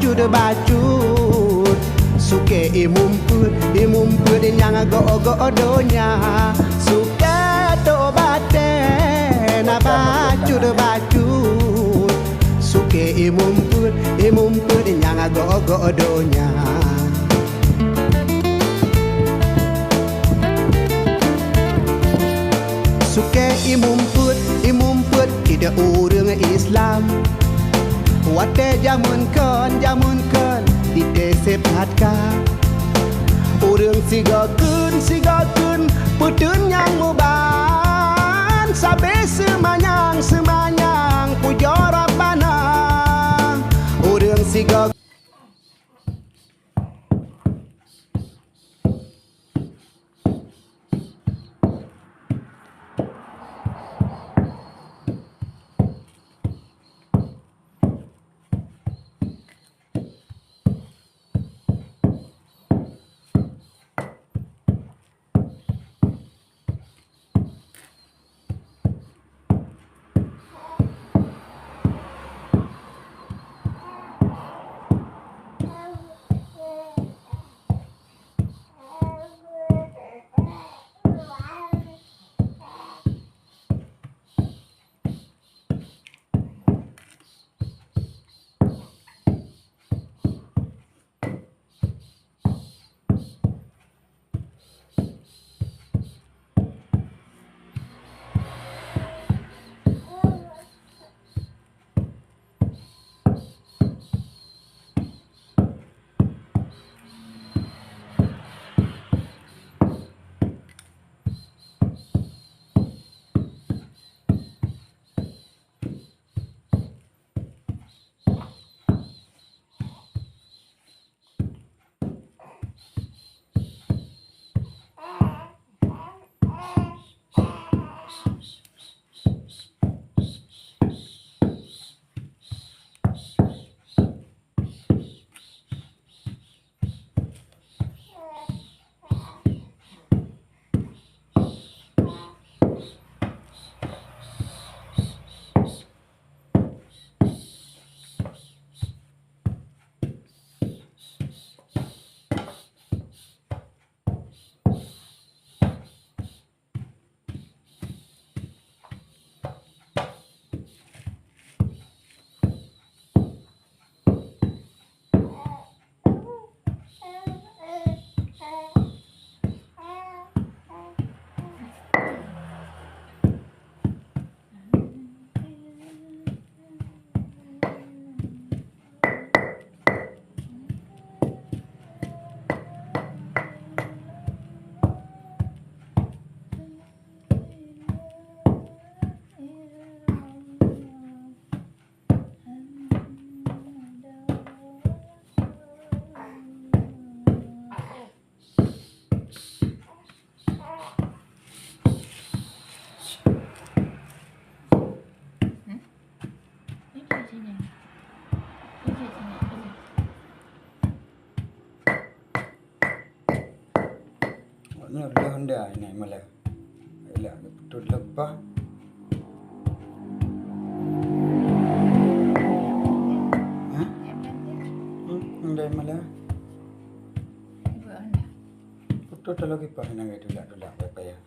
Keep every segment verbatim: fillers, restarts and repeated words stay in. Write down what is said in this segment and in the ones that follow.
Bacut, bacut, sukée ié mumpeuet, ié mumpeuet nyang gok-gok donya. Sukée toh batée na bacut, bacut, sukée ié mumpeuet, ié mumpeuet nyang gok-gok donya. Sukée ié mumpeuet, ié mumpeuet keu ureuëng Islam. Watée jameun kon, jameun kon, di T C P H K. Ureuëng sigoe kheun, sigoe kheun, peuteun nyang muban, sabe seumanyang, seumanyang, pujoe Rabbana. Ureuëng sigoe Awak nyoe lheueh honda inan malam. Ilak putôh leupah. Hah? Hmm, honda malam. Putôh taloe kipah inan tulak-tulak payah.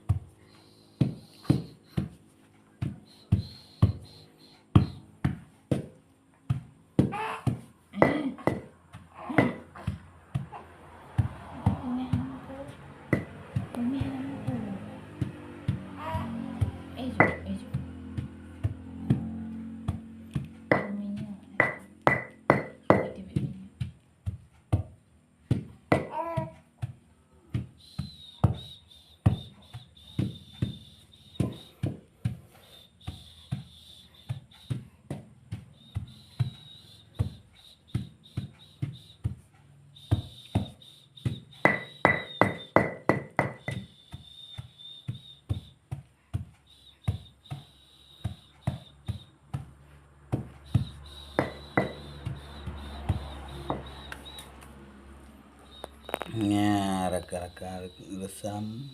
Nyan, rakan-rakan reusam.